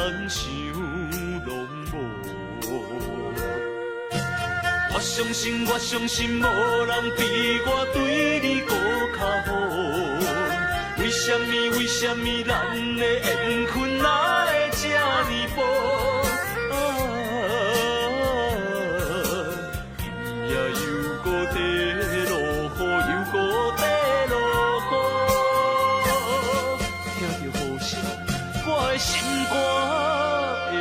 人想拢无。我相信，我相信，无人比我對你閣較好。為什麼？為什麼咱的緣分哪會這呢薄？啊，今夜又閣佇落雨，又閣佇落雨，聽著雨聲，我的心肝會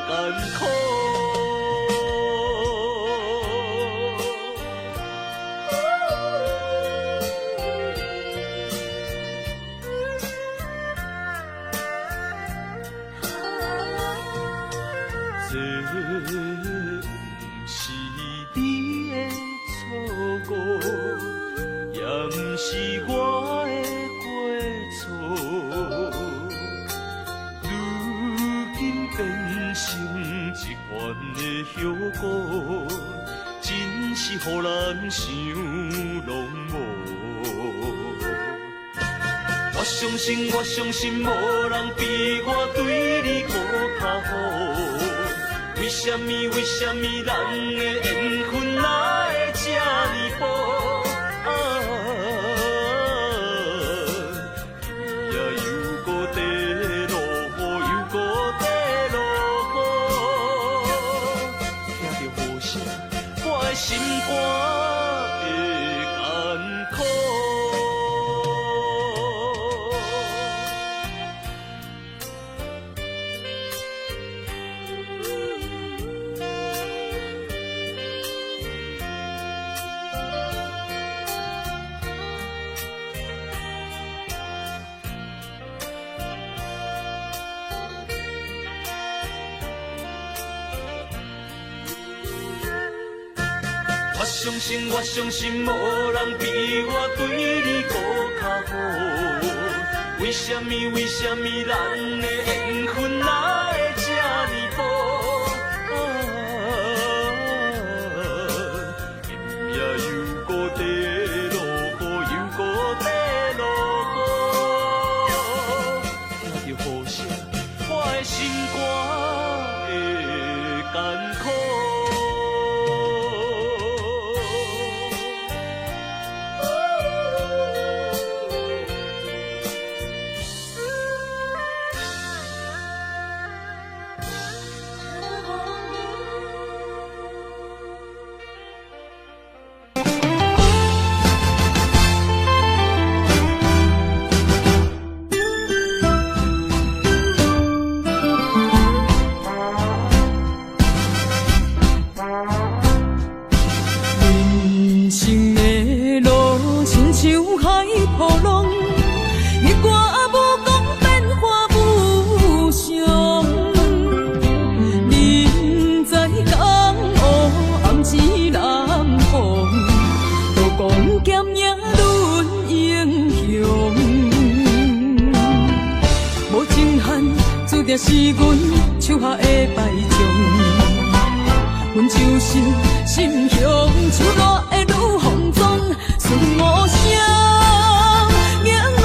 艱苦。這毋是你的錯誤，也毋是我的過錯。如今變成這款的後果，真是予人想攏無。我相信，我相信，無人比我對你閣較好。為什麼？為什麼咱的緣分哪會這呢薄？啊，今夜又閣佇落雨，又閣佇落雨，聽著雨聲，我的心肝會艱苦。我相信，我相信，無人比我對你閣較好。為什麼？為什麼咱的緣分哪會這呢薄？啊，今夜又閣佇落雨，又閣佇落雨，聽著雨聲，我的心肝會艱苦。人生的路親像海波浪，日歌無講變化無常。人在江湖，暗指南風，刀光劍影論英雄。無情漢，注定是阮手下的敗將。阮就是心雄手热的女风装，顺无声，迎无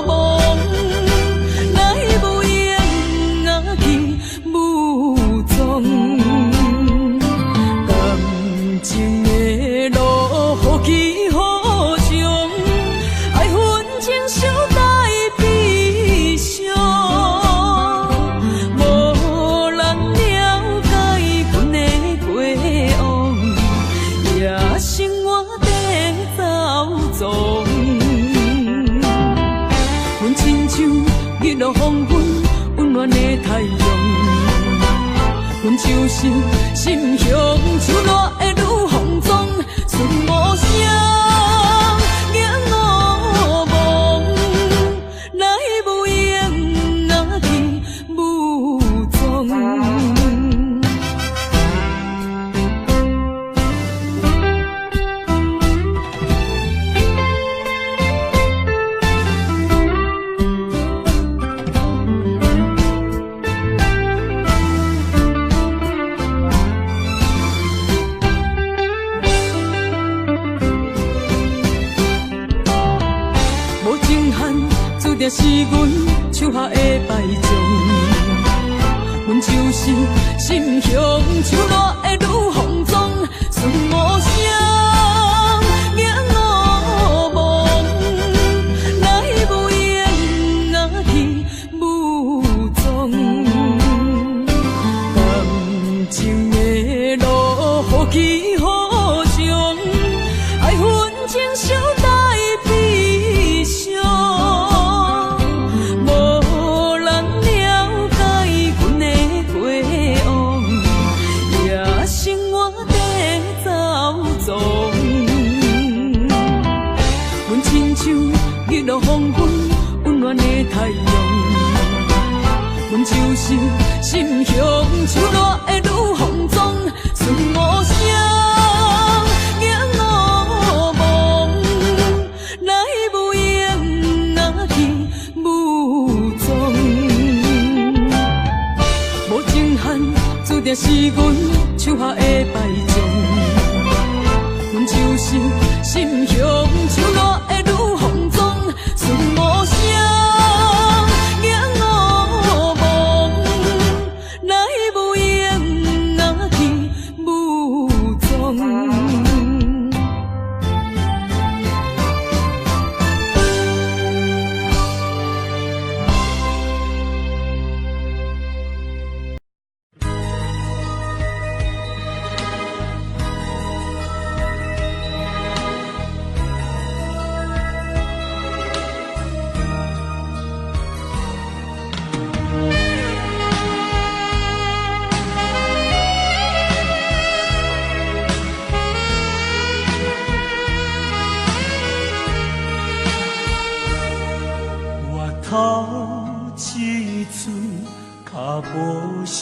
望，来无影啊去无踪。感情的路何去何从？愛恨情仇帶悲傷，無人了解阮的過往，野生活在走踪。阮親像日落黃昏溫暖的太陽，阮就是心雄手熱的女風裝，順無聲，迎無望，來無影啊去無蹤。無情漢，注定是阮手下的敗將。就是心雄樹大的女風裝，孫無聲，命無亡，來無用啊去無蹤。感情的路何去何從？愛恨情仇太悲傷，無人了解阮的過往，野生活在走踪。阮親像日落黃昏溫暖的太陽，阮就是心雄樹大的女風裝，孫無聲，命無亡，來無用啊去無蹤。無情漢注定是阮手下的敗將，阮就是心雄樹大的女風裝，孫無聲，命無亡，來無用啊去無蹤。我頭一阵較無聲，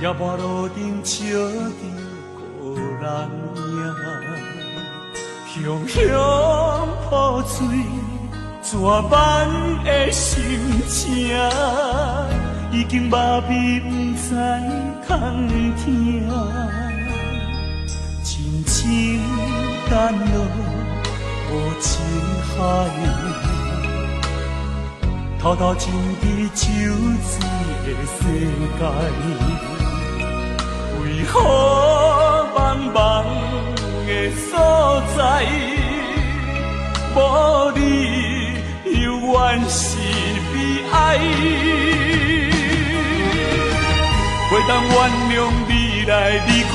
夜半路灯照著孤人影，雄雄破碎绝望的心情，已經麻痹不知通疼。真情等落無情海，偷偷浸佇酒水的世界，為何茫茫的所在，無你猶原是悲哀。袂當原諒你來離開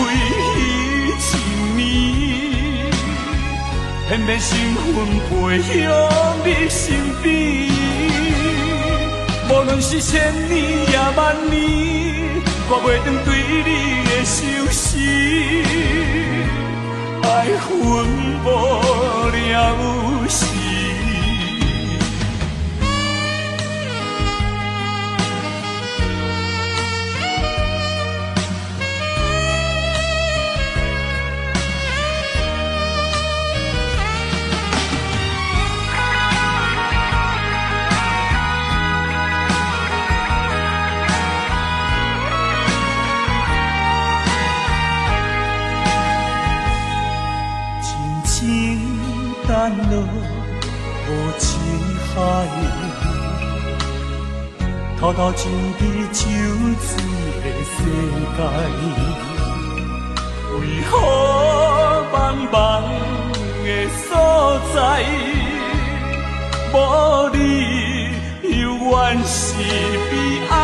彼一暝，偏偏身份陪向你身邊。無論是千年也萬年，我袂斷對你的相思，愛恨無了時。真情等落無情海，偷偷浸佇酒水的世界，為何茫茫的所在，無你猶原是悲哀。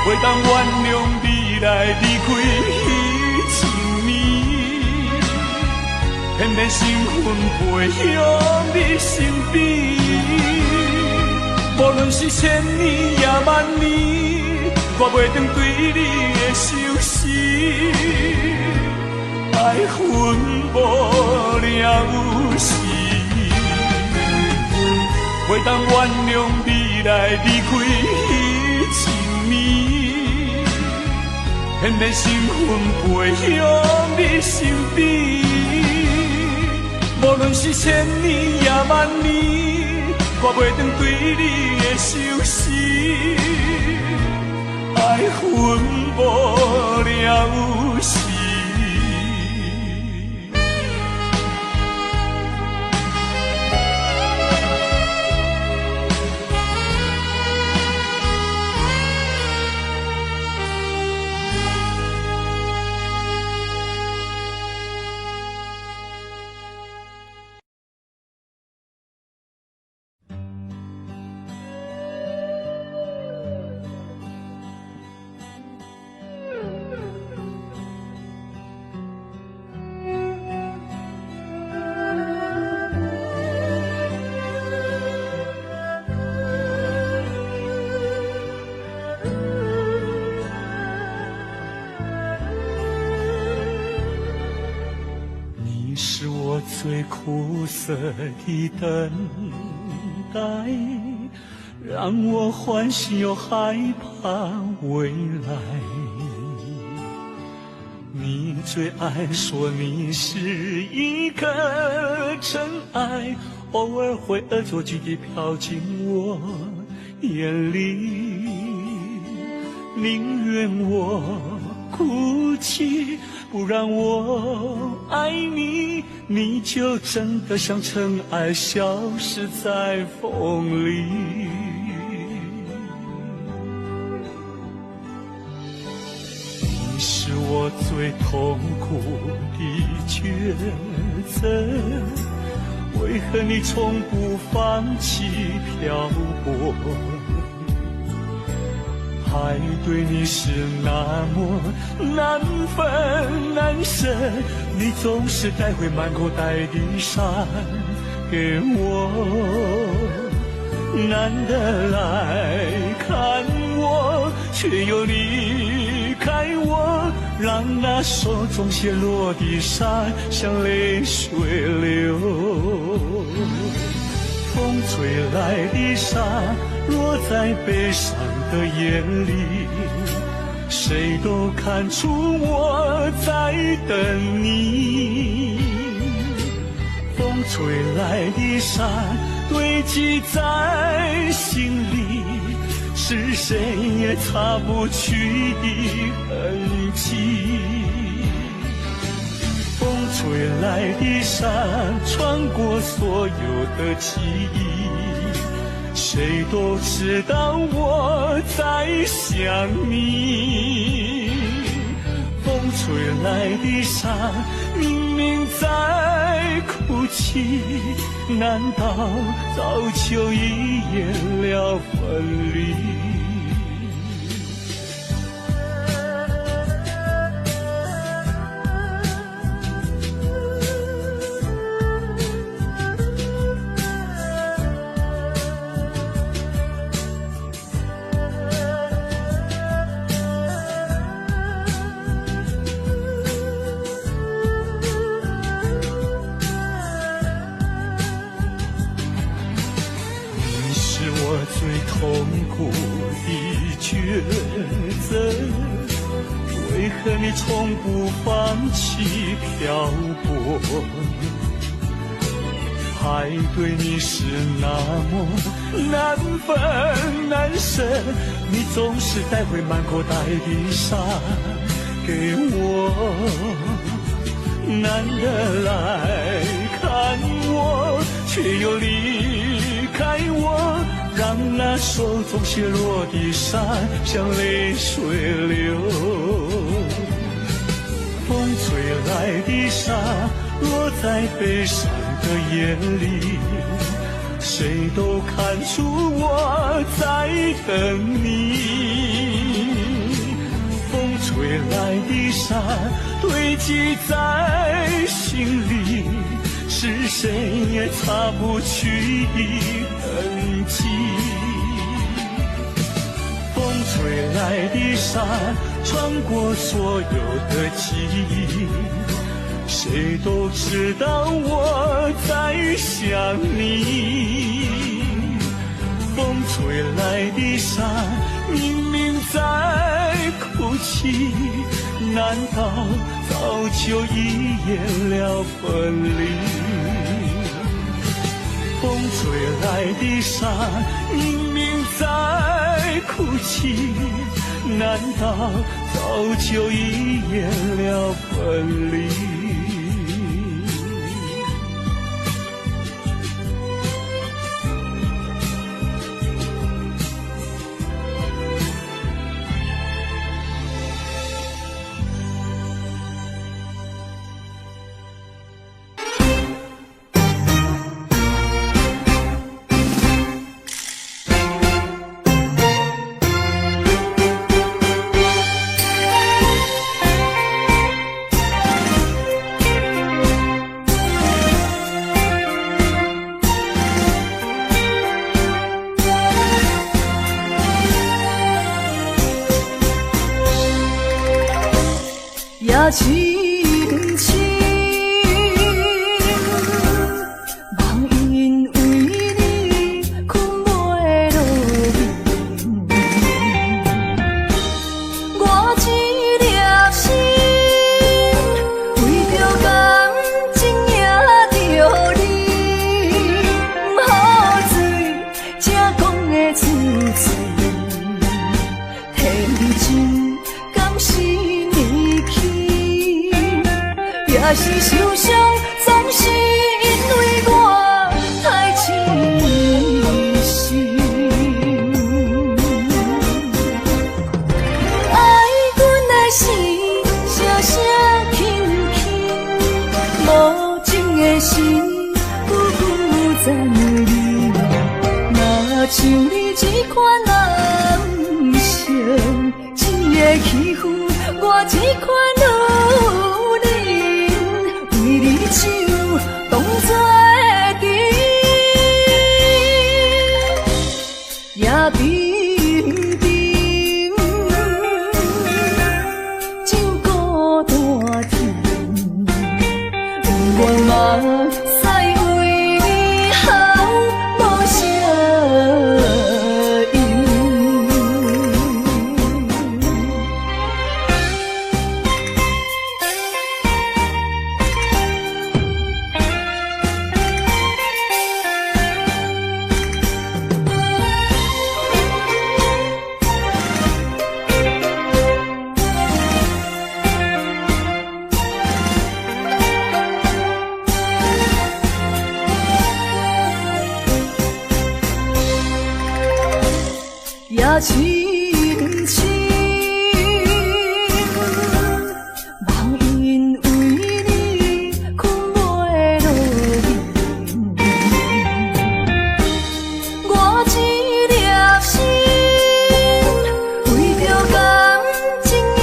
袂當原諒你來離開彼一暝，偏偏身份陪向你身邊。無論是千年也萬年，我袂斷對你的相思，愛恨無了時。袂當原諒你來離開彼一暝，偏偏身份陪向你身邊。無論是千年也萬年，我袂斷對你的相思，愛恨無了時。你是我最苦澀的等待，讓我歡喜又害怕未來。你最愛說你是一顆塵埃，偶爾會惡作劇地飄進我眼裡，寧願我哭泣，不讓我愛你，你就真的像塵埃，消失在風裡。你是我最痛苦的抉擇，為何你從不放棄漂泊？愛對你是那麼難分難捨，你總是帶回滿口袋的沙給我。難得來看我，卻又離開我，讓那手中瀉落的沙像淚水流。風吹來的沙落在悲傷的眼裡，誰都看出我在等你。風吹來的沙堆積在心裡，是誰也擦不去的痕跡。風吹來的沙穿過所有的記憶，誰都知道我在想你。風吹來的沙明明在哭泣，難道早就已言了分離？痛苦的抉擇，為何你從不放棄漂泊？愛對你是那麼難分難捨，你總是帶回滿口袋的沙給我。難得來看我，卻又離開我，讓那手中瀉落的沙像淚水流。風吹來的沙落在悲傷的眼裡，誰都看出我在等你。風吹來的沙堆積在心裡，是誰也擦不去的痕跡。風吹來的沙穿過所有的記憶，誰都知道我在想你。風吹來的沙明明在哭泣，難道早就已言了分離？風吹來的沙明明在哭泣，難道早就已言了分離？也亲像也是受傷，總是因為我太癡心。愛阮的心，聲聲輕輕，無情的心，久久讚你。若像你這款男性，只會欺負我這款女人，為你手當作陣，也平平就孤單天，永遠目屎為你哭無聲音。也深深梦因為你睏袂落眠，我這粒心為著感情贏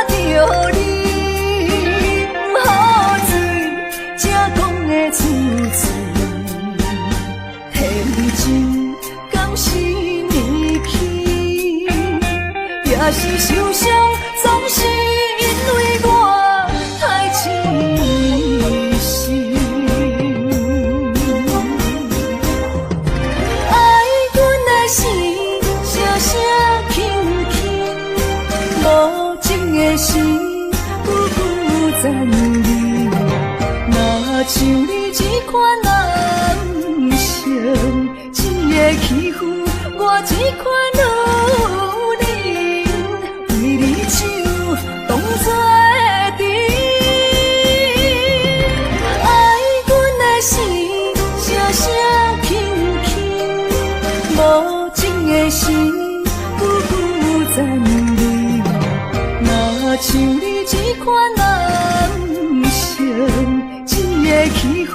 著你，毋好醉才講會出嘴，天真敢是年輕，也是受傷，總是因為我太癡心。愛阮的心，聲聲輕輕，無情的心，久久讚你。若像你這款男性，只會欺負我這款女人，為你手當作陣。愛阮的心，聲聲輕輕，無情的心，久久讚你。若像你這款男性，只會欺負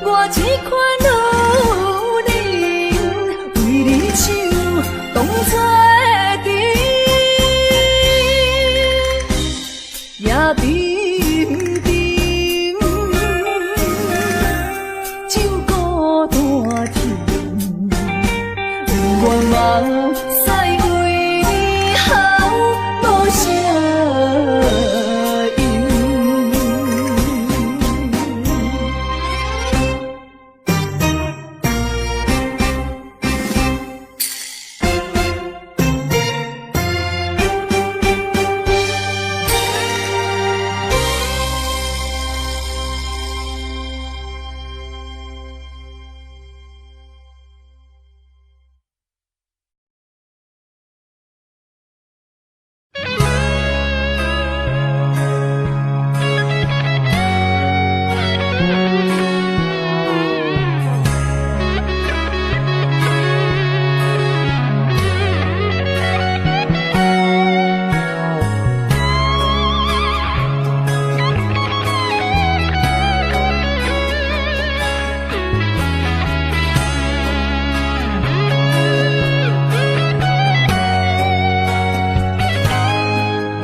我這款女人，為你手當作陣，也平平就孤單天，永遠目屎為你哭無聲音。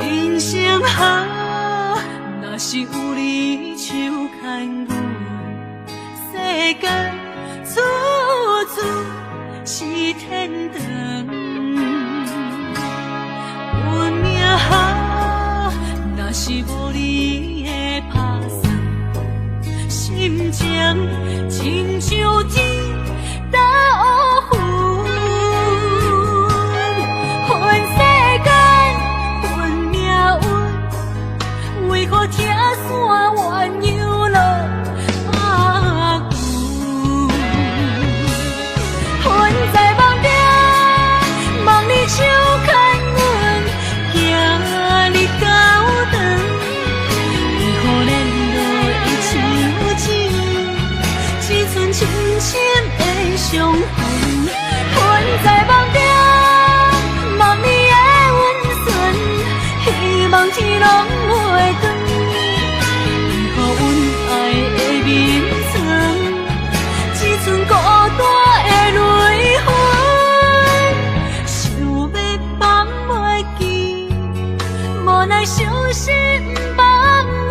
人生啊，若是有你手牽阮，世間處處是天堂。運命啊，若是無你的拍算，心情親像天斗雲。恨世間，恨命運，為何拆散鴛鴦落白骨？恨在夢中，望你手牽阮，行日到長，為何連落的相逢。阮在梦中梦你的温存，希望天攏袂断，为何阮爱的眠床，只剩孤单的泪痕。想欲放袂记，无奈伤心放阮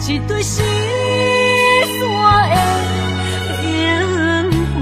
一对失散的灵魂。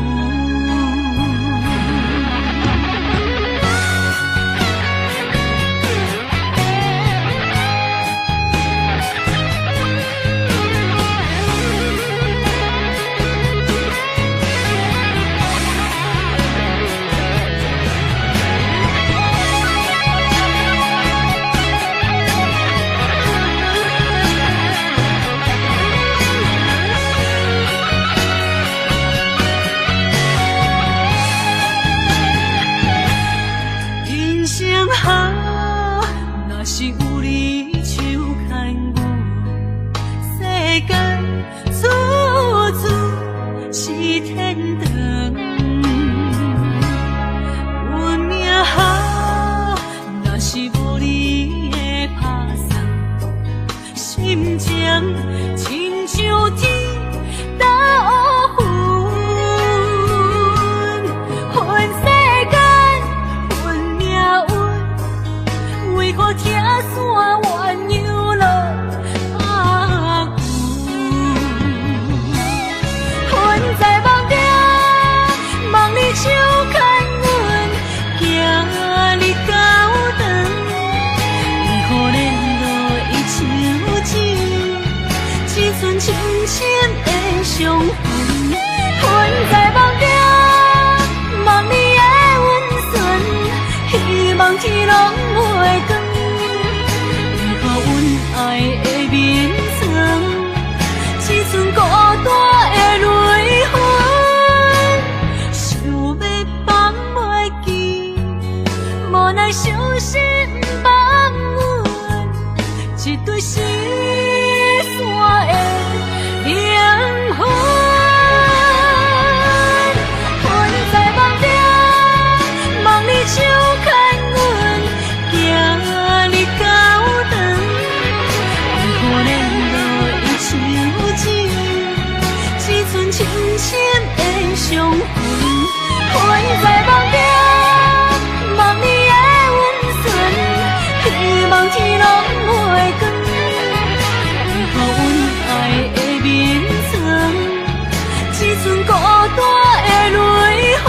人生啊，若是有你手牵阮，世间处处是天堂。运命啊，若是无你的拍送，心情亲像天斗云。恨世间，恨命运，为何拆散鸳鸯落拍球？阮在梦中梦你手牵阮，行日到长，为何连落伊手指，只剩深深的伤痕。阮在梦中梦你的温存，希望天攏袂断，为何阮爱的眠床，只剩孤单的泪痕。想欲放袂记，无奈伤心放阮一对失散的灵魂。阮在梦中梦你手牵阮，行日到长，为何连落伊手指，只剩深深的伤痕。阮在梦中梦你的温存，希望天攏袂断，为何阮爱的眠床，只剩孤单的泪痕。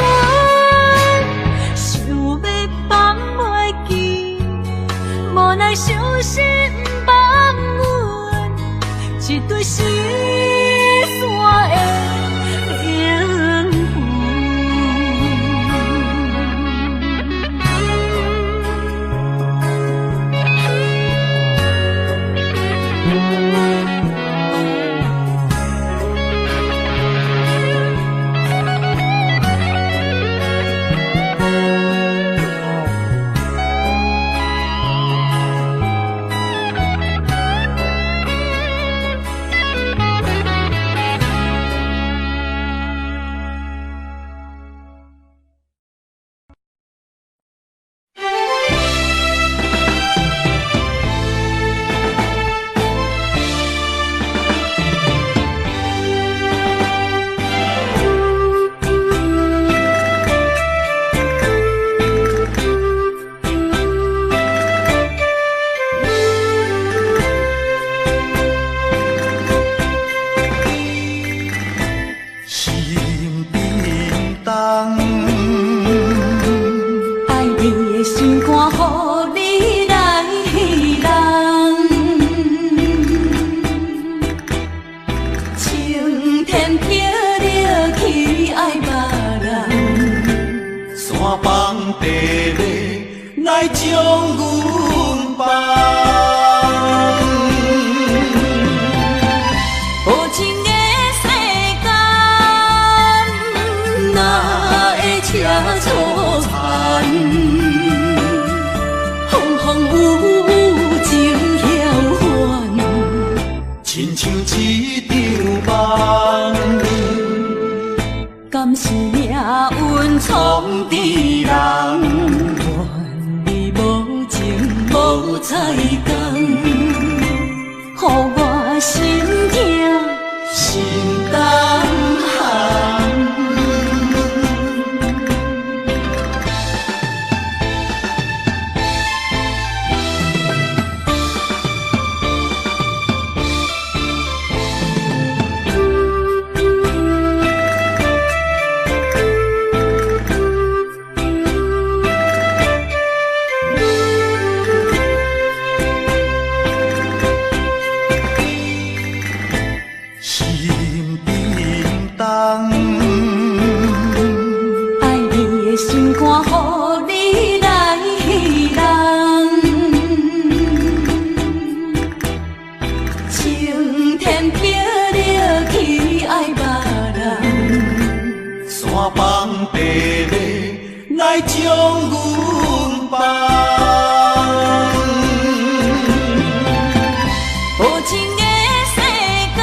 想欲放袂记，无奈伤心放阮一对失散的灵魂。心震动，爱你的心肝，予你来弄。晴天霹雳去爱别人，山崩地裂来将阮放。无情的世间，哪会这粗残？风风雨雨情晓还，亲像一场梦。甘心嫌逼你去愛別人。山放地咧來將阮放。無情的世間，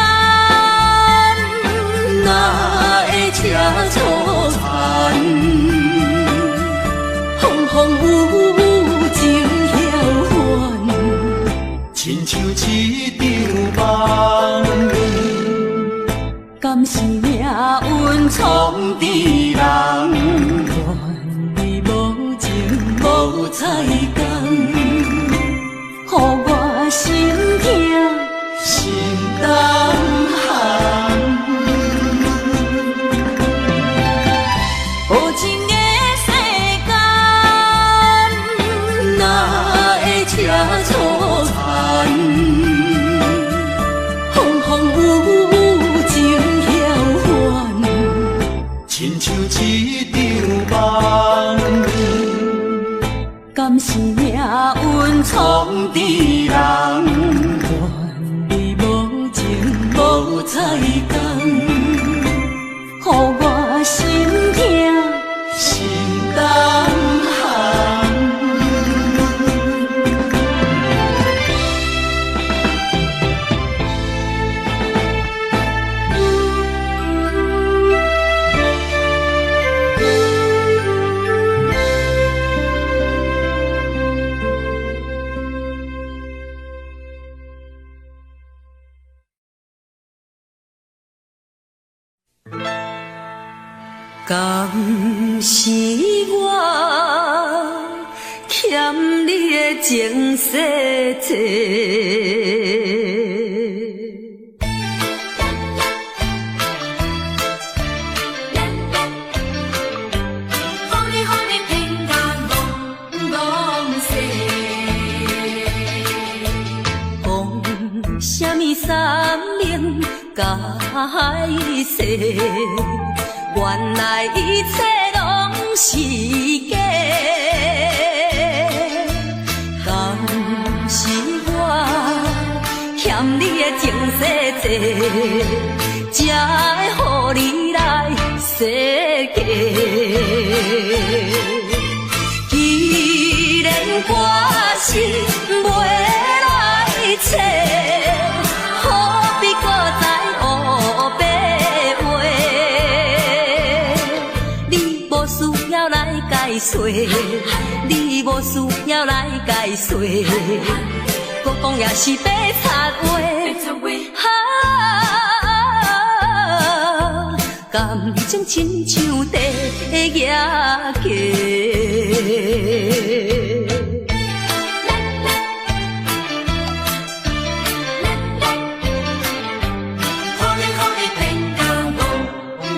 哪會這粗殘？風風雨雨情曉還，親像一場夢。敢是命運創治人，怨你無情無彩工，予我心疼。心胆寒。無情的世間，哪會這粗殘？風風雨雨情曉還，親像一場夢。敢是命運創治人，怨你無情無彩工，予我心疼。心胆寒。敢是我欠你的情世债？予你予你騙甲戆戆勢，講啥物山盟甲海誓，原來一切攏是假。敢是我欠你的情世债，才会予你來設計。既然我心袂來揣，何必閣再烏白話？你無需要來解釋，你無需要來解釋，閣講也是白賊話。哈，感情親像地牙鸡。予你予你騙甲戆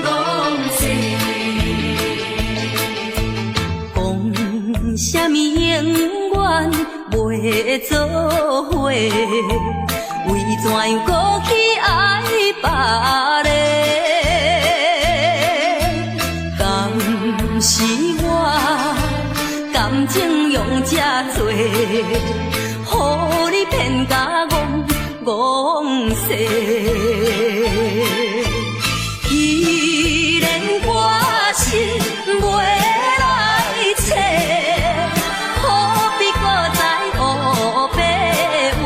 戆勢，講啥物永遠袂做伙，為怎樣閣去愛別个？敢是我感情用這濟，予你騙甲戆戆勢。既然我心袂來揣，何必閣再烏白話？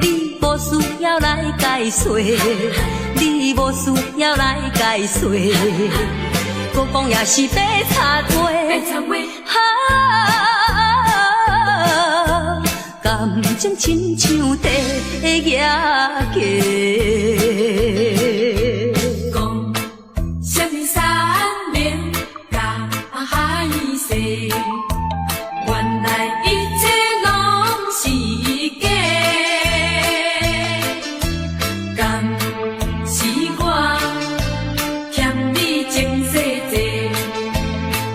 你無需要來解釋，你無需要來解釋，閣講也是白賊話。哈，感情親像地牙鸡。講啥物山盟甲海誓，原來一切攏是假。敢是我欠你情世債，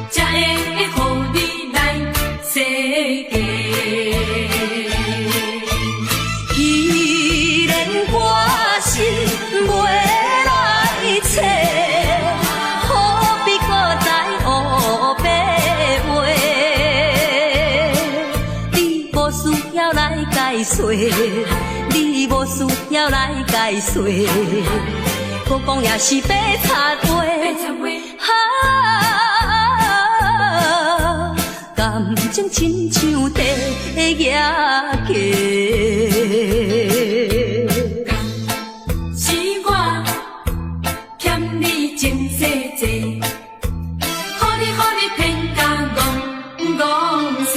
才會予你來設計。既然我心袂來揣，何必閣再烏白話？你無需要來解釋，你你無需要來解說，無講也是白賊話。哈，感情親像地額價。是我欠你情濟濟，予你予你騙甲戇戇勢。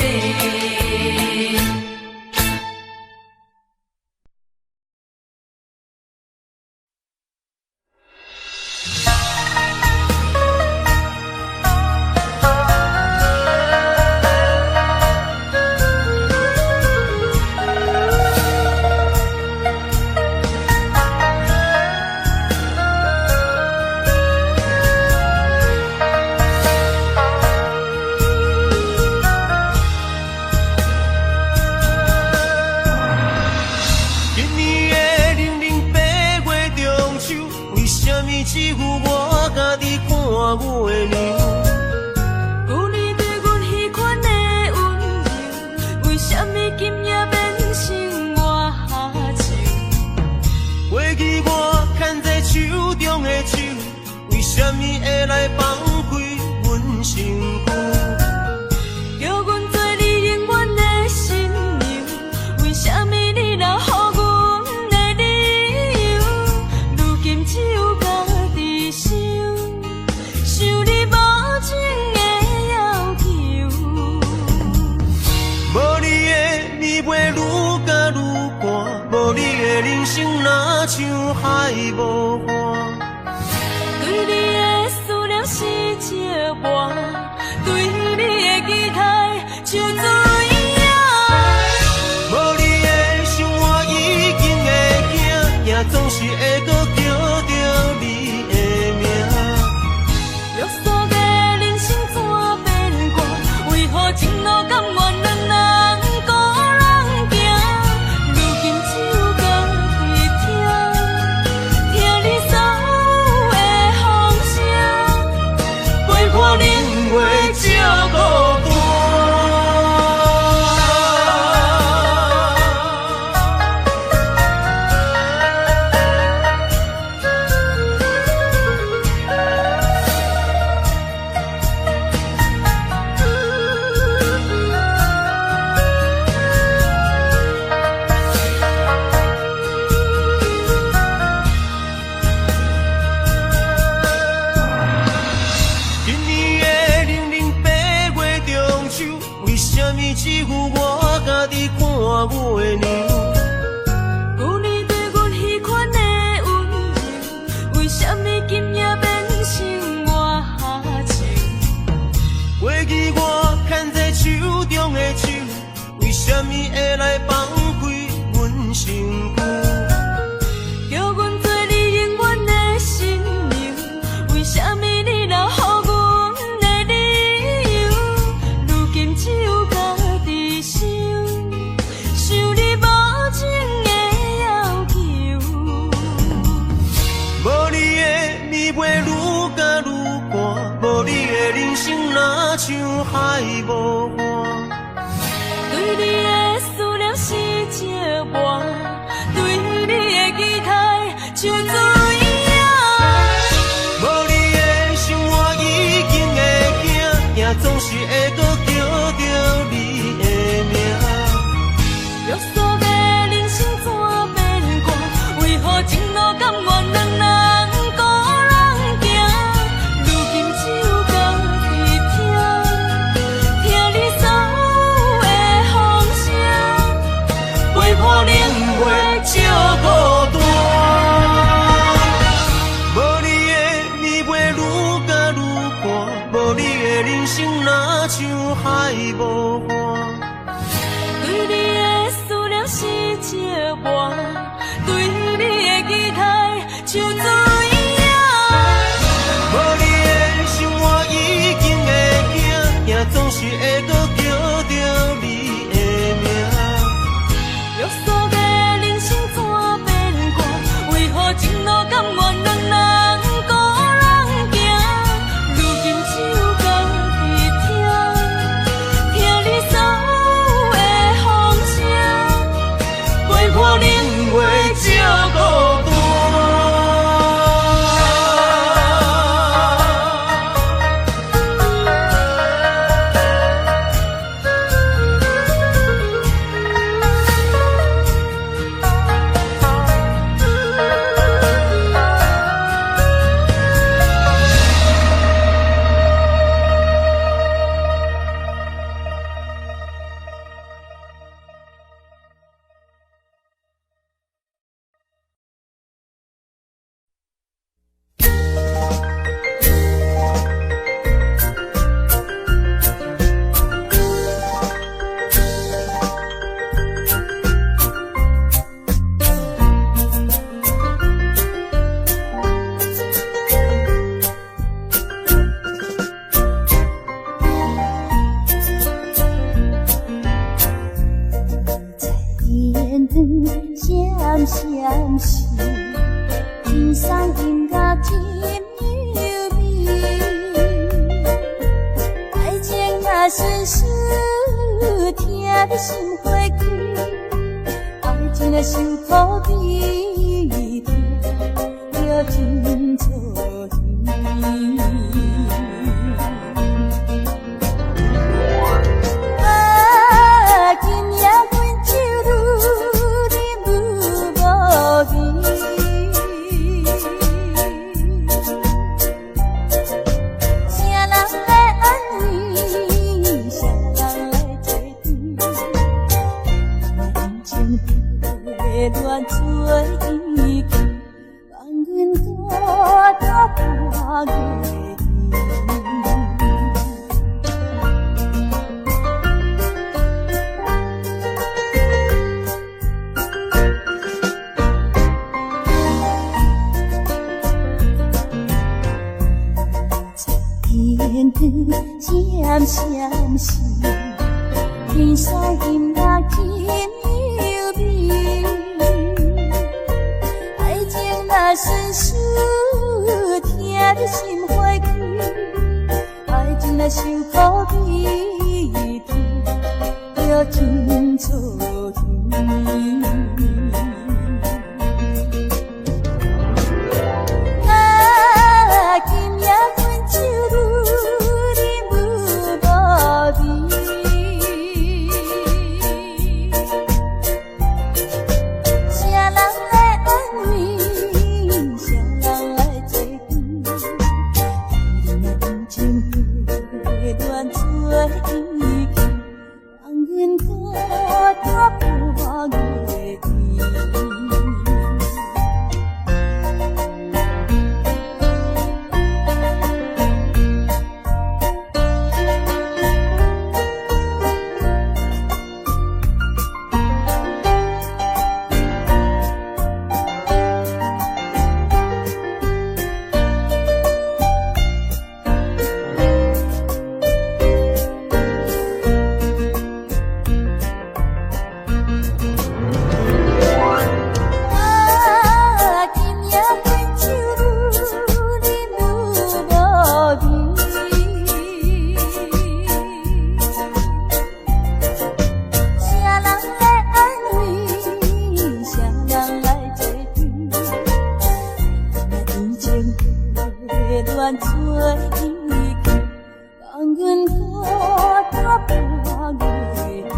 今年的零零八月中秋，為啥物只有我家己看月娘？舊年對阮彼款的溫柔，為啥物今夜變成我愁？過去我牽在手中的手，為啥物會來放開阮身軀？叫阮做你永遠的新娘，為啥物你留予阮的理由？如今只有家己想，想你無情的要求。無你的暝袂愈加愈寒，無你的人生若像海無岸。對你的思念是折磨，對你的期待像水影。無你的生活已經會驚，驚總是會閣叫著你的名。約束的人生怎變卦？為何情路甘願兩人孤人行？如今只有家己聽，聽你所有的風聲，陪伴冷月照孤單。今年的零零八月中秋，為啥物只有我家己看月娘？舊年對阮彼款的溫柔，為啥物今夜變成我愁？過去我牽在手中的手，為啥物會來放開阮身軀？叫阮做你永遠的新娘，為啥物你留予阮的理由？如今只有家己想，想你無情的要求。無你的暝袂愈加愈寒，無你的人生若像海無岸。對你的思念是折磨，對你的期待像水影。無你的生活已經會驚，驚總是會閣叫著你的名。約束的人生怎變卦？為何情路甘願兩人孤人行？如今只有家己聽，聽你所有的風聲，陪伴冷月照孤單。無你的暝袂愈加愈寒，無你的人生若像海無岸。對你的思念是折磨，對你的期待像水影。無你的生活已經會驚，驚總是會閣叫著你的名。約束的人生怎變卦？為何情路甘願兩人孤人行？如今只有家己聽，聽你所有的風聲，陪伴冷月天閃閃閃，天送音樂真優美。愛情若順序，疼得心花開，愛情若受苦悲，疼著真操心。啊，今夜阮手愈啉愈無味，誰人來安慰？誰人來做對？感情花亂做去，放阮孤單半月圓。天閃閃閃，天送音樂真優美。愛情若順序，疼得心花開，愛情若受苦悲，疼著真操心。啊，今夜阮手愈啉愈無味，誰人來安慰？誰人來做對？感情花亂做去，放阮孤單半月圓。啊，今夜阮手愈啉愈無味，誰人來安慰？誰人來做對？感情花亂做去，放阮孤單半月圓。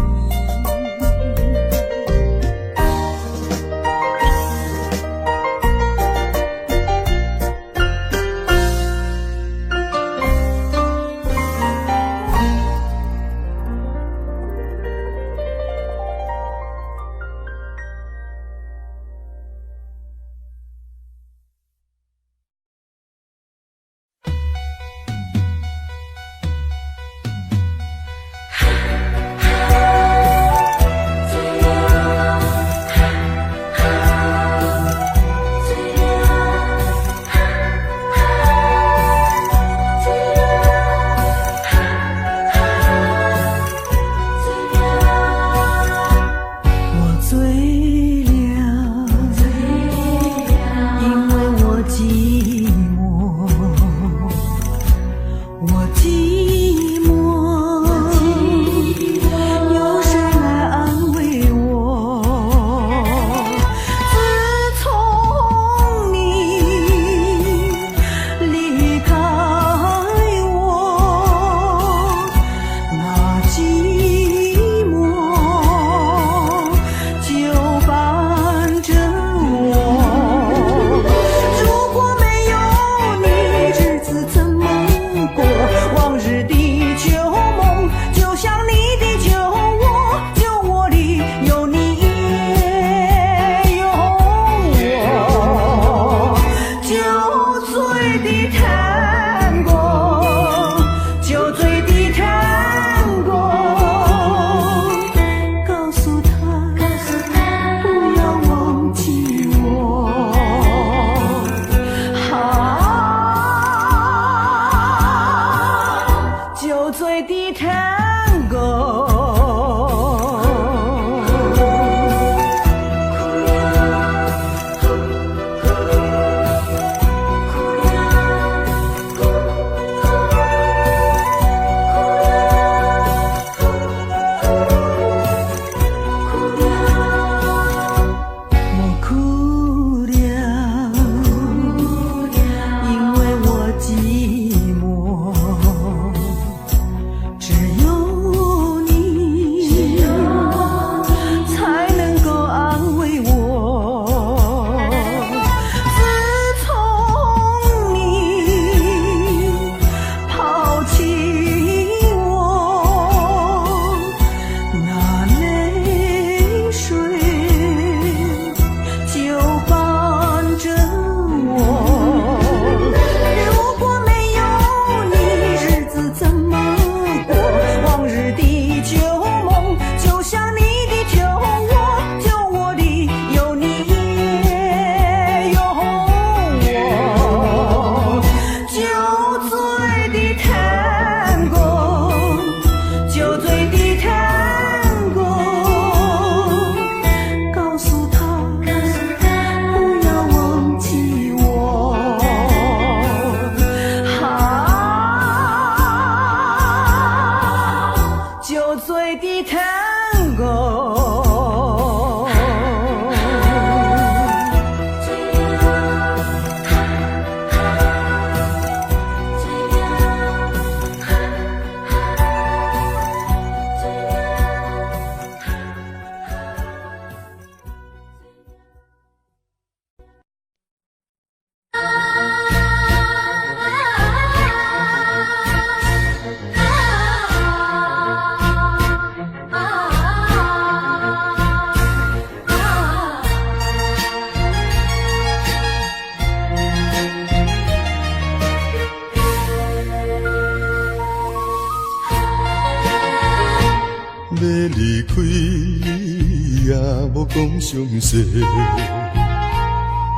详细，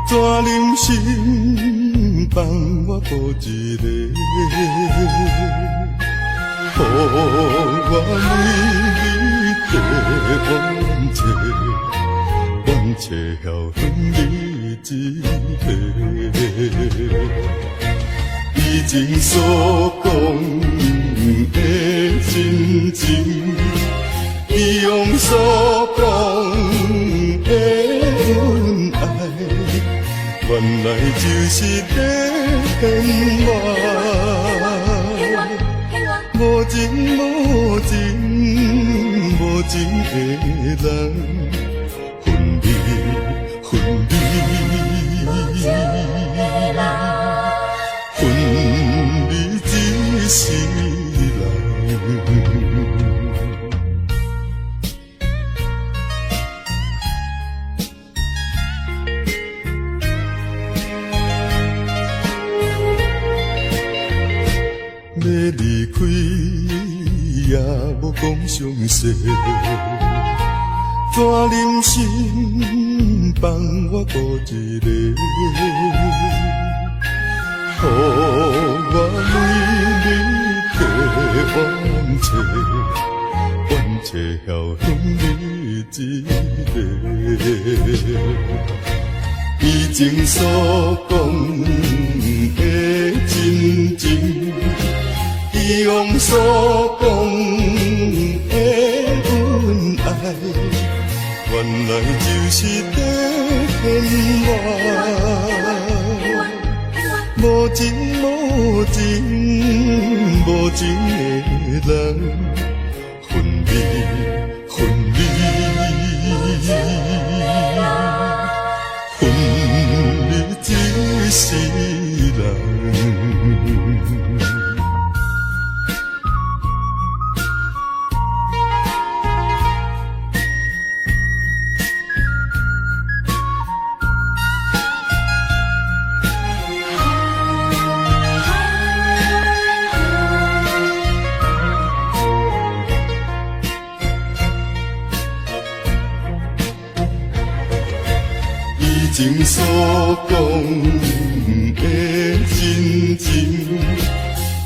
怎忍心放我孤一个？予我为你提冤债，冤债还你一个。以前所讲的真情，以往所讲的恩爱，原来就是在骗我。无情无情无情的人，分离分离，分离一世人。欲离开也无讲详细，怎忍心放我孤一个？予我为你提冤债，冤债还你一个。以前所讲的真情，以往所讲的恩爱，原来就是在骗我。无情无情无情的人，分离分离，分离一世人。以前所讲的真情，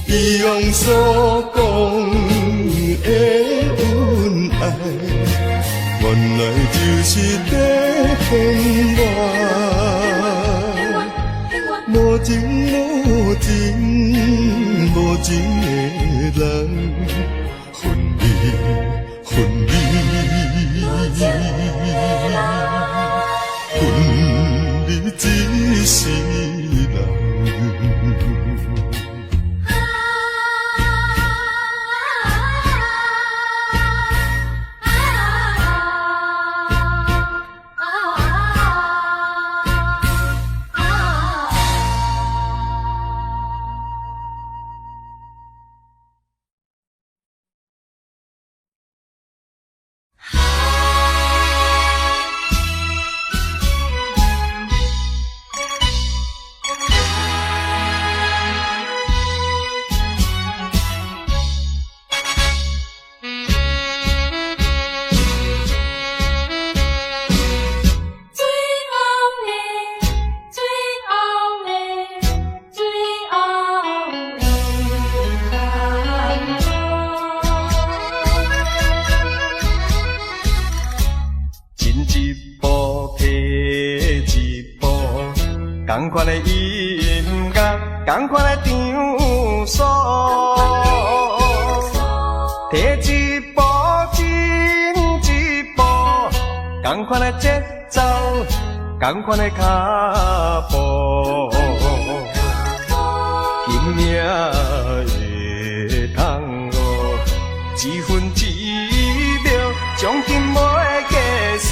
以往所讲的恩爱，原来就是在骗我。无情无情无情的人，分离分离，分离一世人。水红的，水红的，水红的进一步，退一步，仝款的音乐，仝款的场所。退一步，进一步，仝款的节奏，仝款的脚步。今夜的窗户，一分一秒，将近袂结束。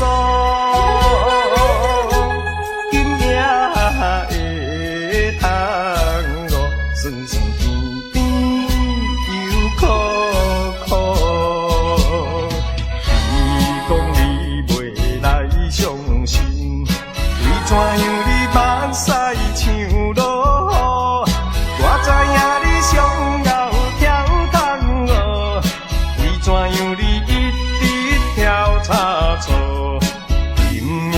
今夜的窗户，酸酸甜甜又苦苦。你讲你袂来伤心，为怎样你目屎像落雨？我知影你上敖跳窗户，为怎样你一直跳差错？今夜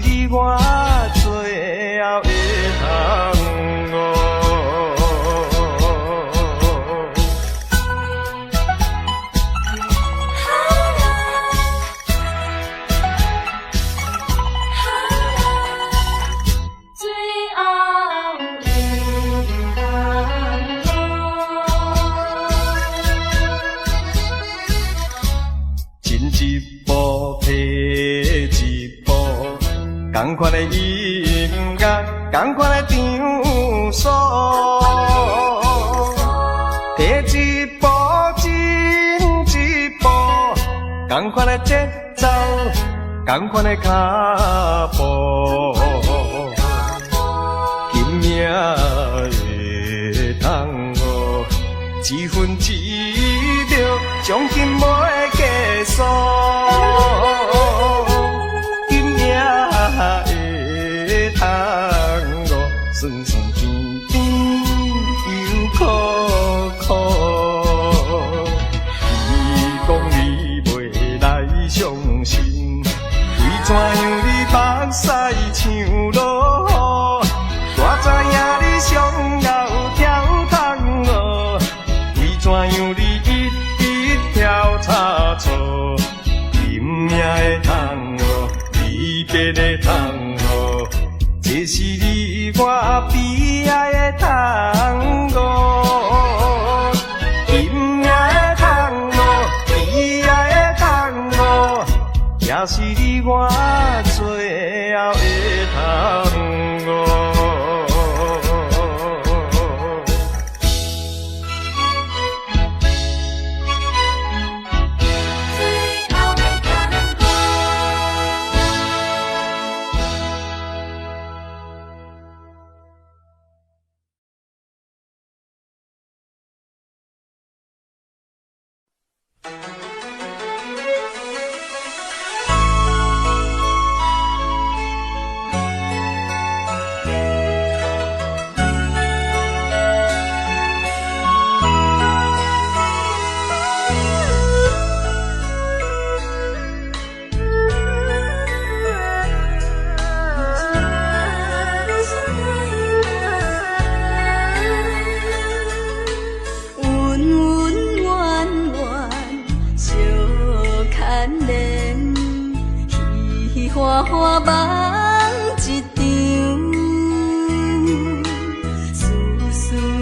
你我最後的探戈。最後的探戈。進一步，退一步，仝款的音樂，仝款的場所。退一步，進一步，仝款的節奏，仝款的腳步。今夜的探戈，一分一秒將近袂結束。今夜的探戈，酸酸甜甜又苦苦。你講你袂來傷心，為怎樣你目屎像落雨？我知影你上後跳探戈，為怎樣你一直挑差錯？今夜的探戈，離別的探戈，這是你我悲哀的探戈。今夜的探戈，悲哀的探戈，也是你我最後的探戈。最後的探戈。恩恩怨怨相牽連，彼彼歡歡夢一場，思思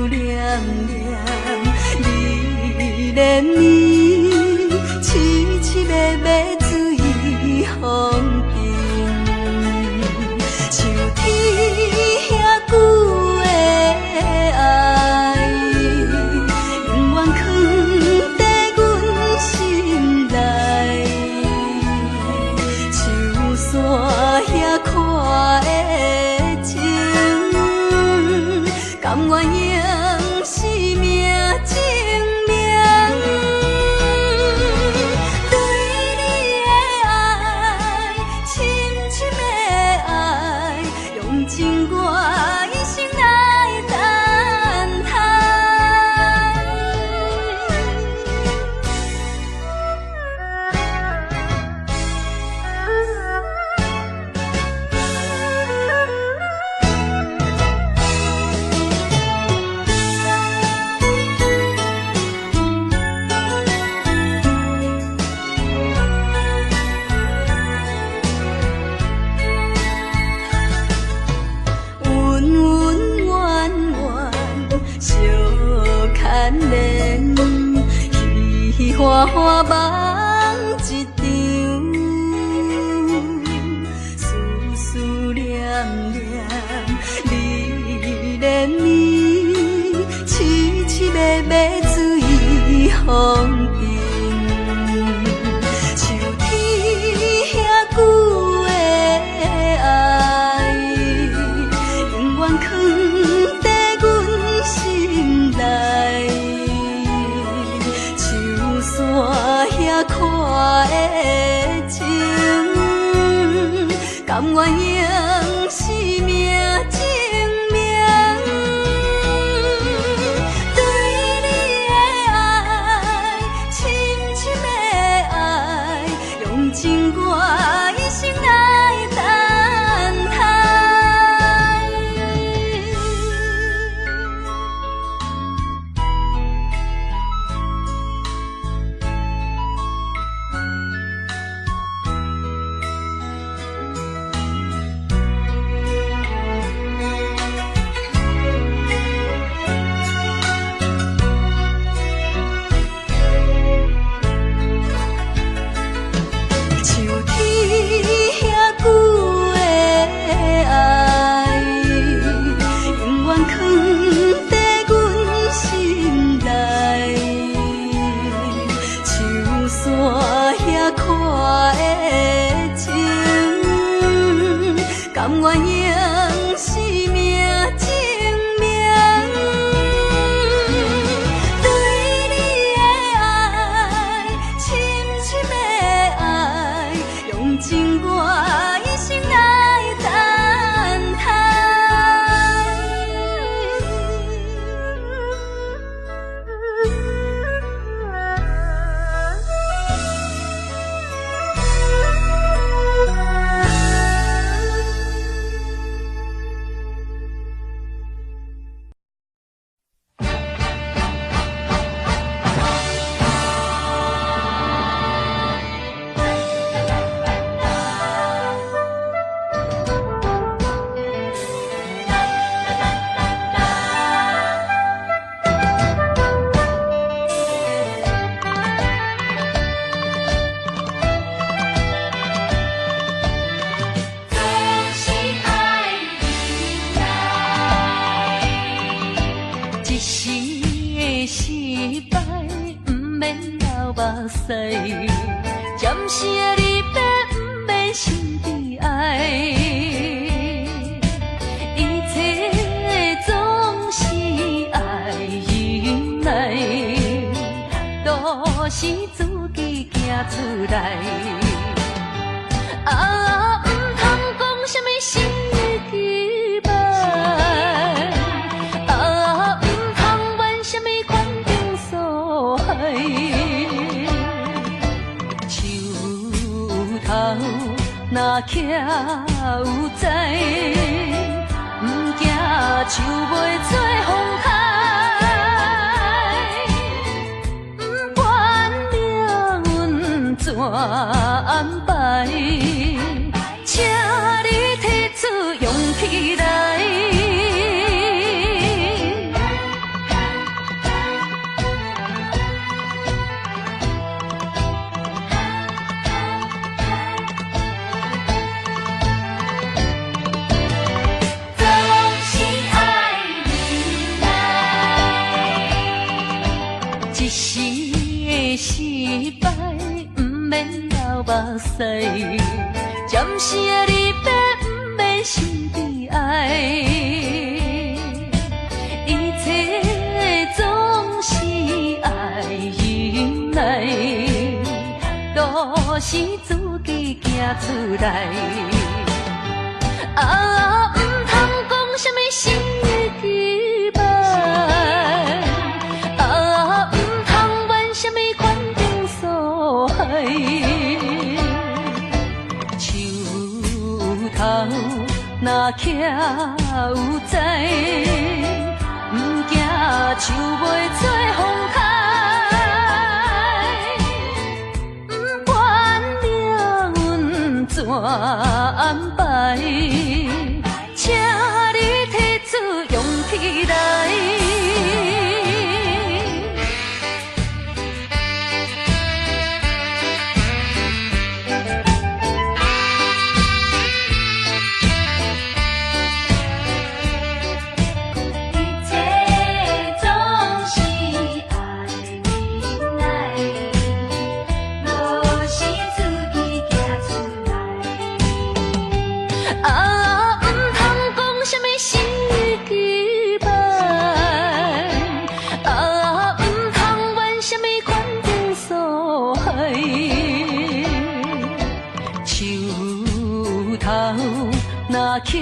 念念你連綿，痴痴迷迷水風平，像天遐久的愛，永遠藏佇阮心內。像山遐闊的情，甘願用生命證明。對你的愛，深深的愛，用盡我一生來等待。恩恩怨怨相牽連，彼彼歡歡夢一場，思思念念你連綿，痴痴迷迷水風平，像天遐久的愛，永遠藏佇阮心內。像山遐闊的情，甘願用生命證明。對你的愛，深深的愛，用盡我一生來等甘願用生命證明。對你的愛，深深的愛，用盡我一生來等待。總是愛忍耐，一時的失敗，毋免流目屎，暫時的離別，毋免心悲哀。一切總是愛忍耐，路是自己行出來。啊，毋通講啥物生期望，啊，毋通怨啥物環境所害。樹頭若徛有知，毋驚樹袂做風颱。不管命運怎安排，請你提出勇氣來。總是愛忍耐，一時的失敗，毋免流目屎，暫時的離別，毋免心悲哀。一切總是愛忍耐，路是自己行出來。啊，毋通講啥物生期望，啊，毋通怨啥物環境所害。樹頭若徛有知，毋驚樹袂做風颱。不管命運怎安排，請你提出勇氣來。一切總是愛忍耐，路是自己行出來。啊，毋通講啥物生期望，啊，毋通怨啥物環境所害。樹頭若徛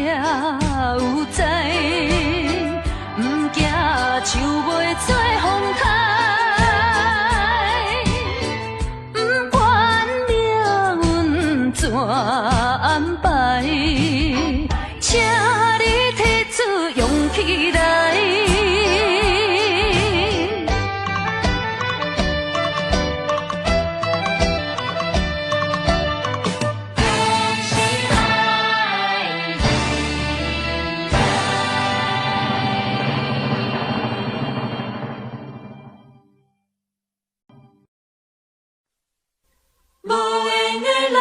有知，毋驚樹袂做風颱。不管命運怎安排，請你提出勇氣來。總是愛忍耐。無緣的人。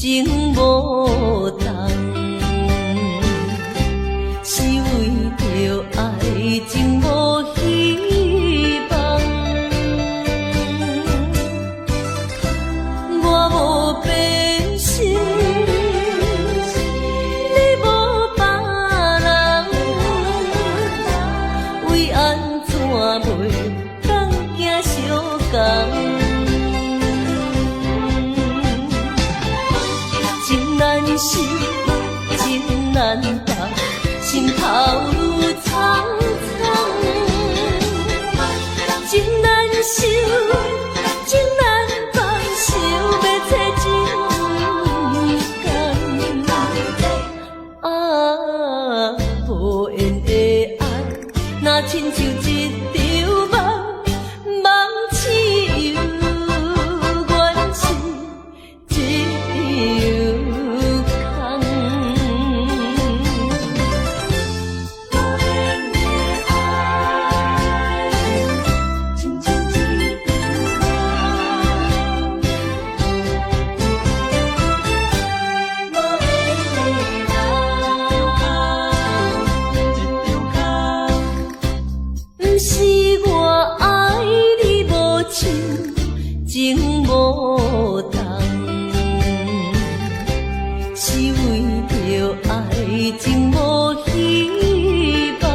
情無同，是為著愛情無希望。我無變心，你無別人，為按怎袂當行相仝？情難收，情難放，心頭愈悖悖。情難收，情難放，想欲找真共。啊，無緣的愛，若親像一場夢，夢醒猶原是一場空。毋是我愛你無深，情無同，是為著愛情無希望。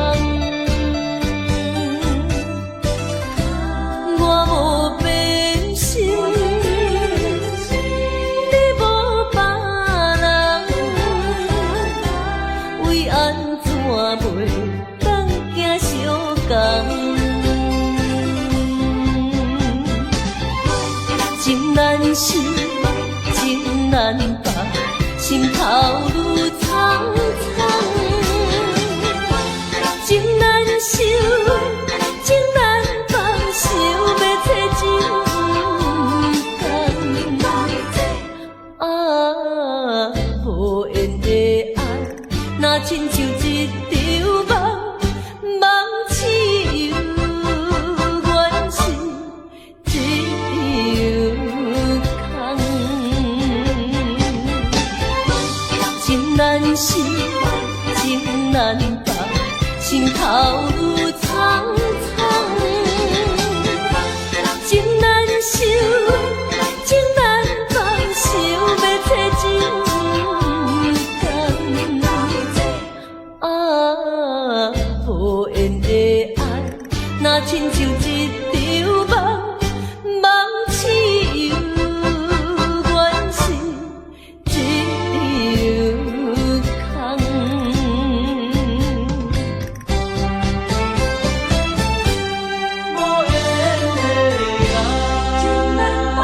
我無變心，你無別人，為按怎袂當行相仝？情難收，情難放，心頭愈悖悖。情難收，情難放，想欲找真共。啊，無緣的愛，若親像一場夢，夢醒猶原是一場空。情難收，情難放，心頭愈悖悖。情難收，情難放，想欲找真共。啊，無緣的愛，若親像一場夢，夢醒猶原是一場空。無緣的愛，情難放。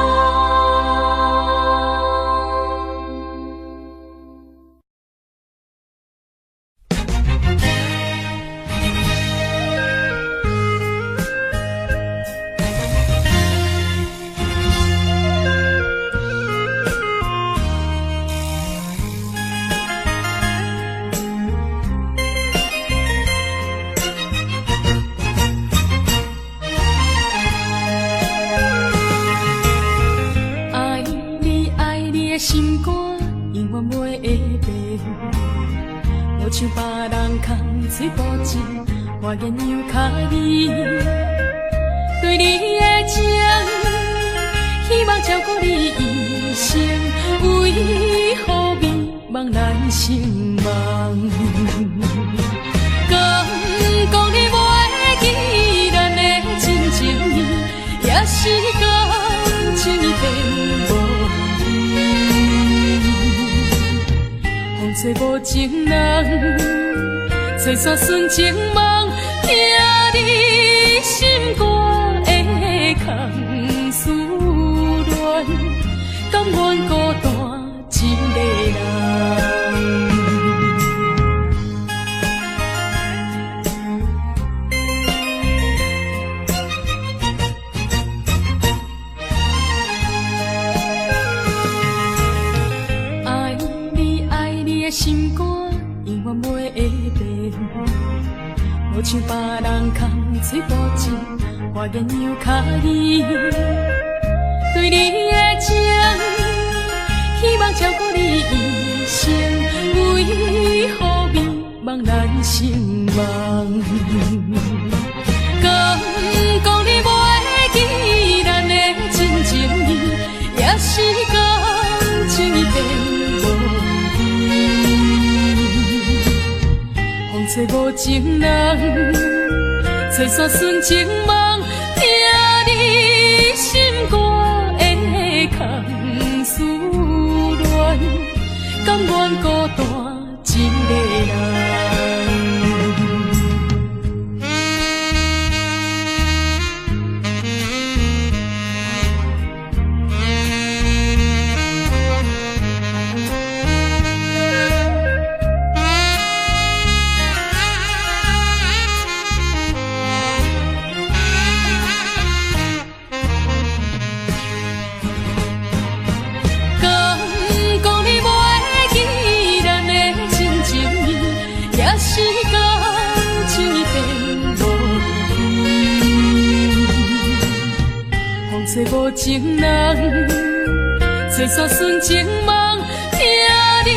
愛你愛你的心肝，永遠袂會變。無像別人空喙保證，我願又較你。對你的情，希望照顧你一生，為何美夢難成夢？敢講你袂記咱的真情意，也是感情已變無依。風吹無情人，吹散純情夢，疼你心肝的空思戀，甘願孤單一个人。愛你愛你的心肝，永遠袂會變。無像別人空喙保證，我願又較你。對你的情，希望照顧你。夢難成夢。敢講你袂記咱的真情意，抑是感情已變無味。風吹無情人，吹散純情夢，疼你心肝的空思戀，甘願孤單一个人。敢講你袂記咱的真情意，抑是感情已變無味。風吹無情人，吹散純情夢，疼你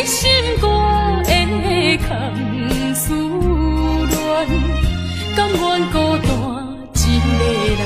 心肝的空思戀，甘願孤單一个人。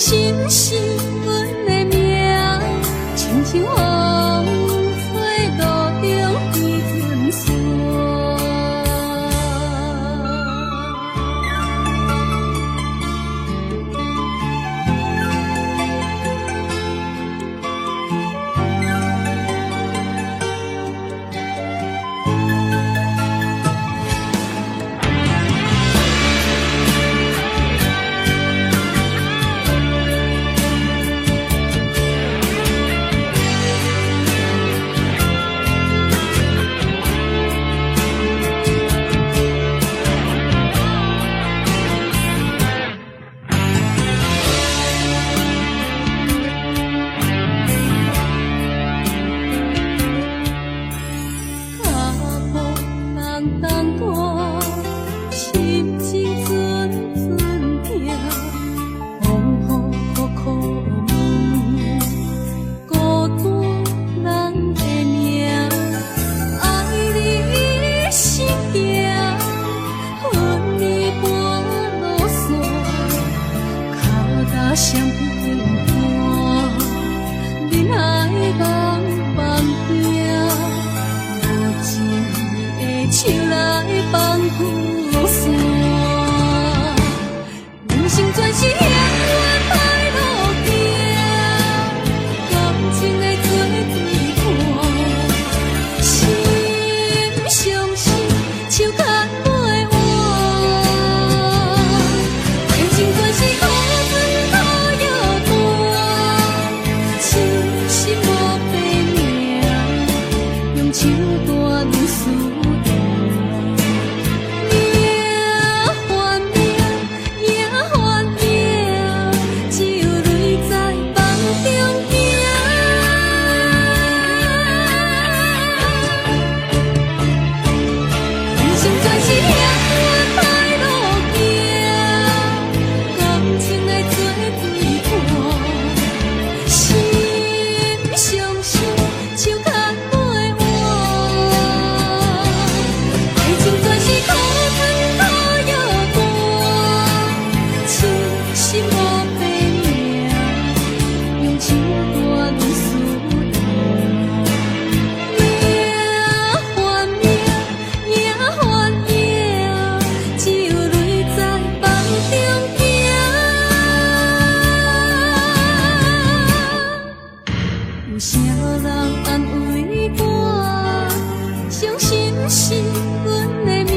心是阮的命，親像風吹路中彼陣沙。脚步重重大，心情阵阵痛，风雨苦苦问，孤单人的命，爱你一生行，分离半路线，脚踏双平伴，忍爱茫茫行。无情的手来放孤山，人生全是幸运歹路行，感情的做对伴，心相惜，手牵袂完。爱情全是苦阵苦药单，痴心无白命。用手段阮输赢，命还命，赢还命，只有泪在梦中行。人生全是幸运歹路行，感情的做对伴，心相惜，手牵袂完。爱情全是苦阵苦药单，痴心无白命，用手段阮输赢。命还命，赢还赢，只有泪在梦中行。有啥人安慰我？伤心是阮的命，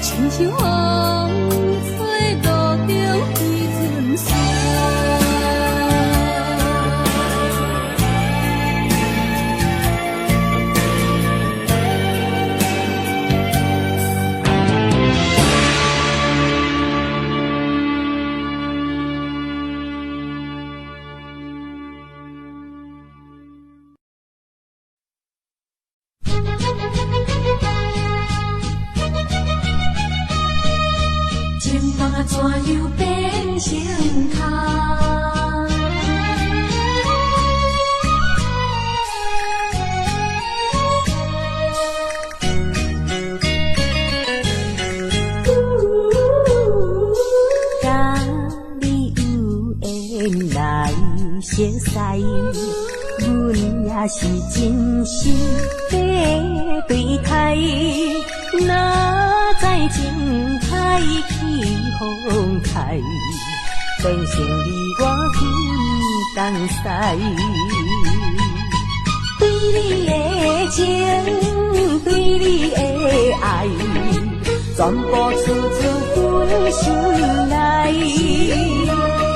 亲像风吹路中彼阵沙。情梦啊，怎样变成空？甲你有缘来相识，阮也是真心欲对待。哪知情海起风开，变成你我分东西。对你的情，对你的爱，全部处处阮心内，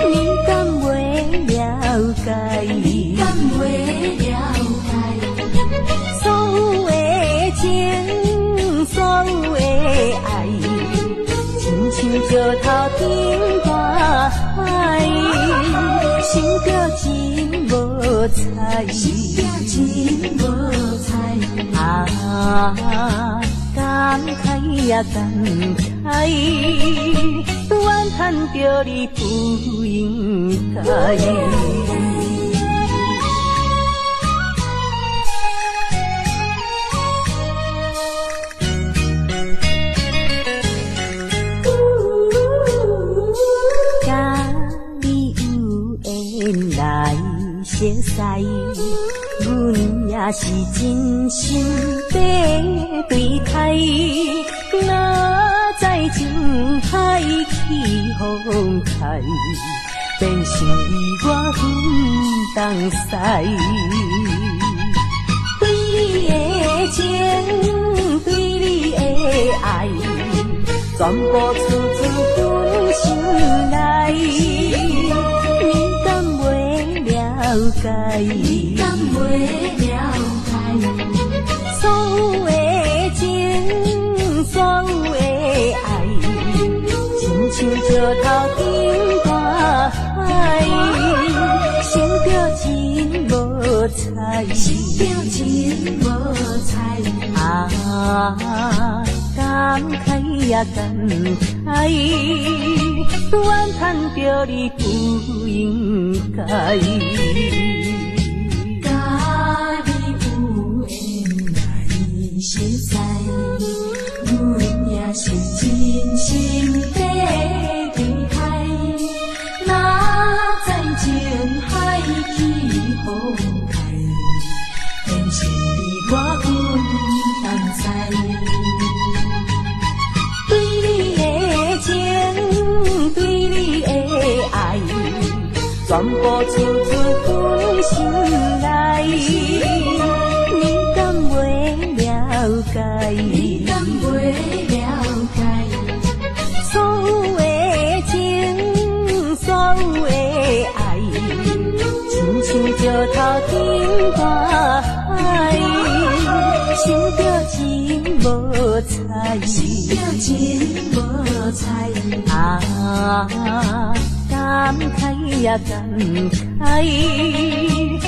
你敢袂了解？你敢袂了解？所有的情，所有的爱，亲像石头顶大海，心肝真无彩，心肝真无彩。啊，感慨呀感慨，怨叹著你不應該。甲你有緣來熟似，阮也是真心欲對待。哪知情海起風開，變成你我分東西。對你的情，對你的愛，全部處處阮心內。你敢袂了解？你敢袂了解？所有的情，所有的愛，親像石頭頂大海，想著真無彩，想著真無彩。啊，感慨呀感慨，怨嘆著你不應該。佮你有緣來熟似，阮也是真心欲對待。哪知情海起風開，變成你我分東西。對你的情，對你的愛，全部處處阮心內。你敢袂了解？你敢袂了解？所有的情，所有的愛，親像石頭頂大海，想著真無彩，想著真無彩。啊，感慨呀感慨，怨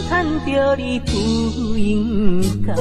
嘆著你不應該。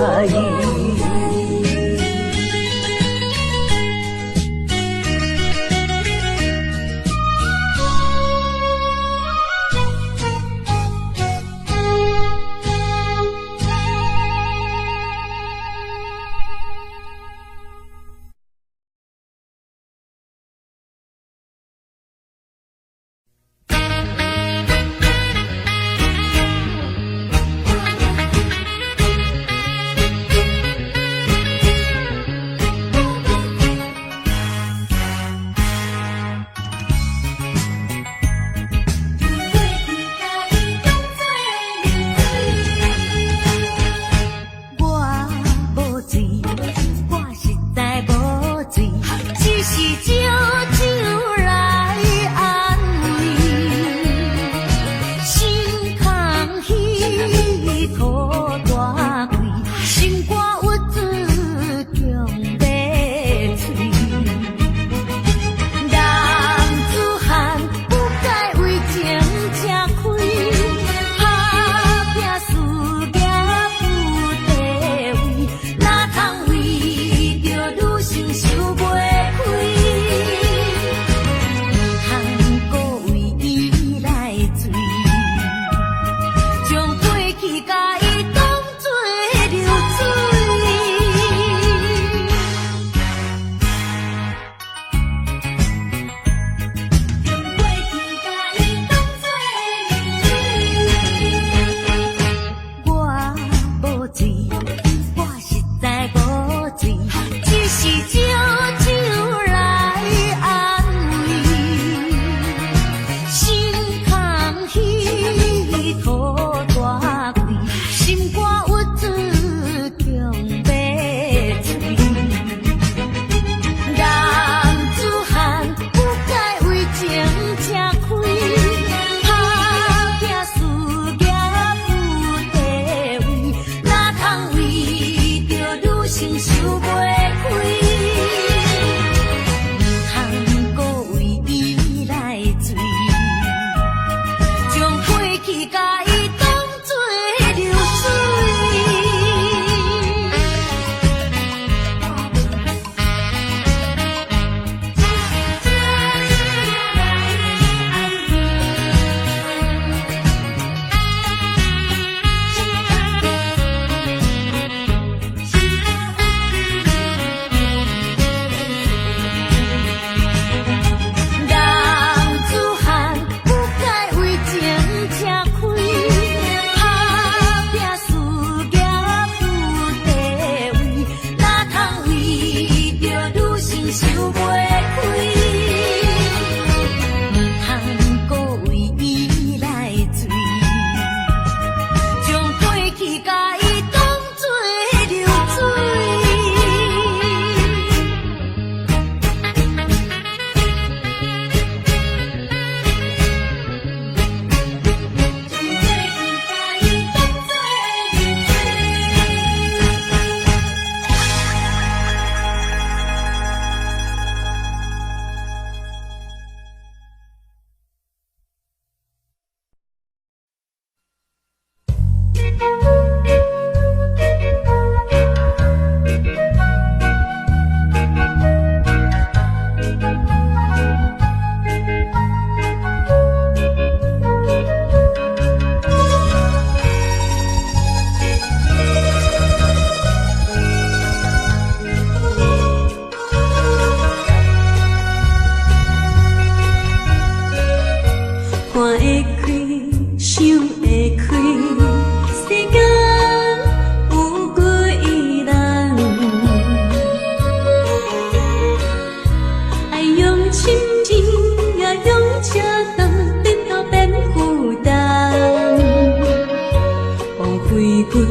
阮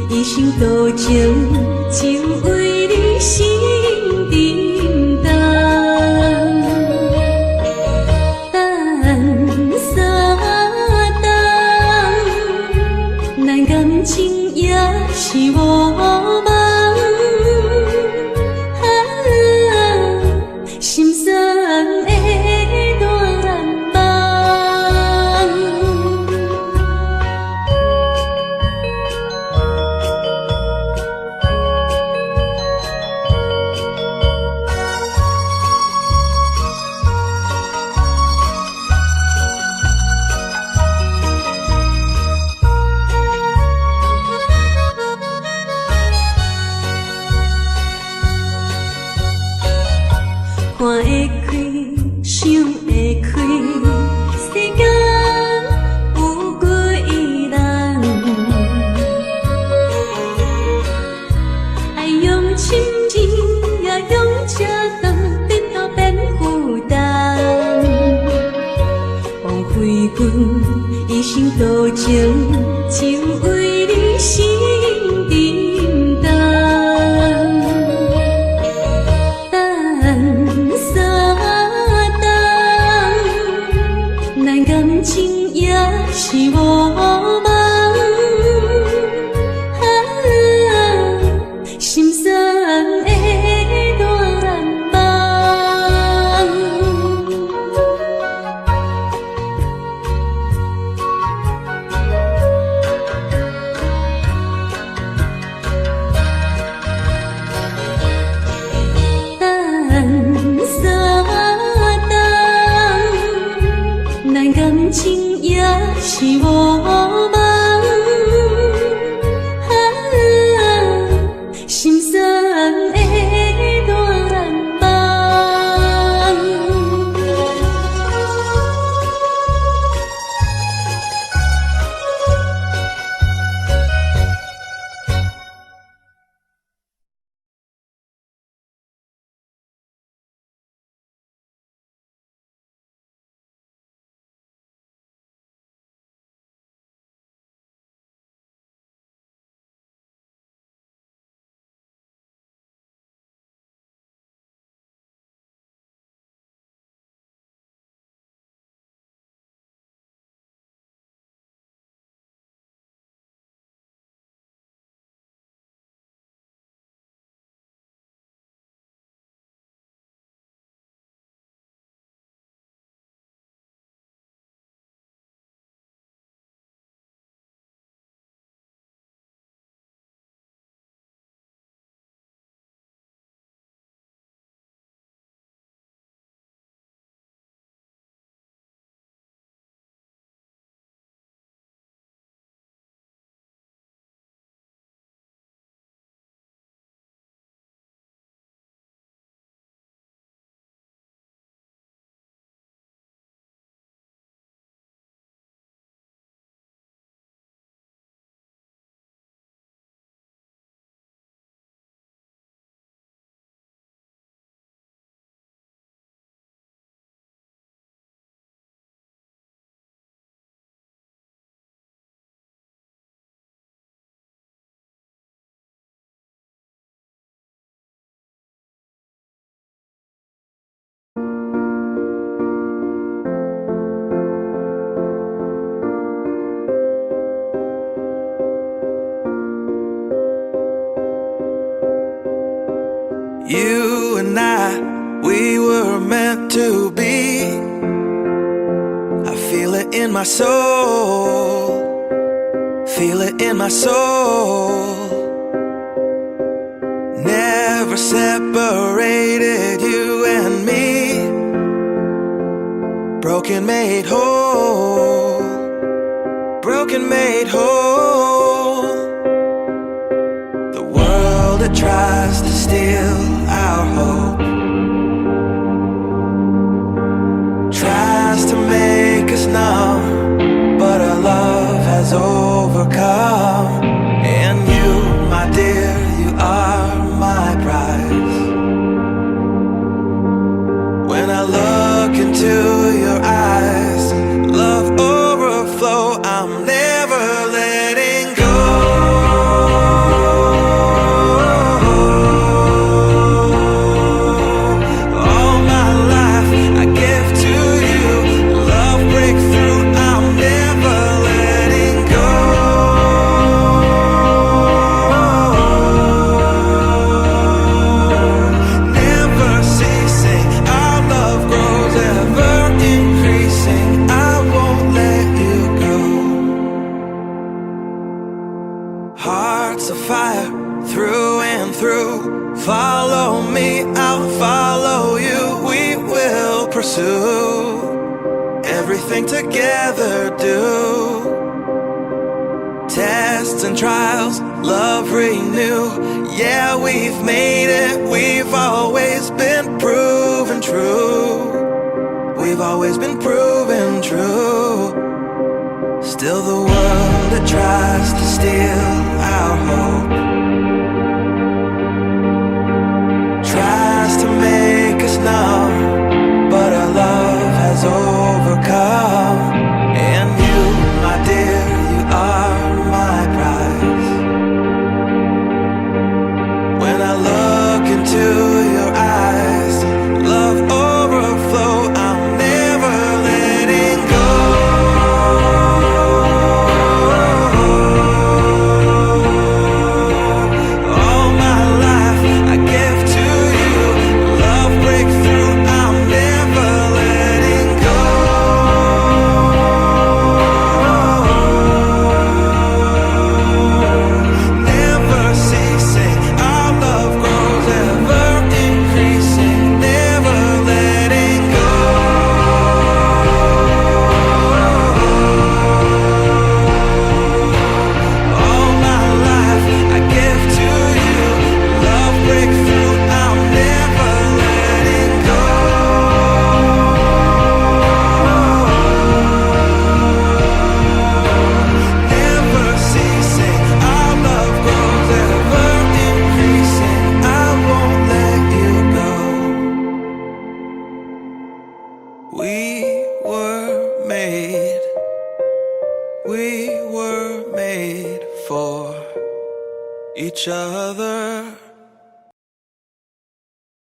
一生多情，就為你心沉重。等三冬，咱感情也是無夢。啊，心酸的願望。看會開，想會開，世間有幾難？愛用深情，也用這長，日頭變負擔。枉費阮一生多情，就為你心沉重。等三冬，咱感情也是無夢。啊，心酸的願望。等三冬，咱感情也是無夢。啊，心酸的願望。 You and I, we were meant to be. I feel it in my soul. Feel it in my soul. Never separated, you and me. Broken made whole. Broken made whole. The world that tries to steal our hope tries to make us numb, but our love has overcome. And you, my dear, you are my prize. When I look into your eyes, love overflow, I'm never letting Nothing together do. Tests and trials, love renew. Yeah, we've made it, we've always been proven true. We've always been proven true. Still, the world that tries to steal our hope tries to make us numb, but our love has overcome. And you, my dear, you are my prize. When I look into your eyes, love overflow, I'm never letting go. All my life I give to you. Love breakthrough, I'm never letting go. Never ceasing, our love grows, ever increasing. Never letting go. All my life I give to you. Love breakthrough, I'm never letting go. Never ceasing, our love grows, ever increasing. I won't let you go. We were made, we were made for each other.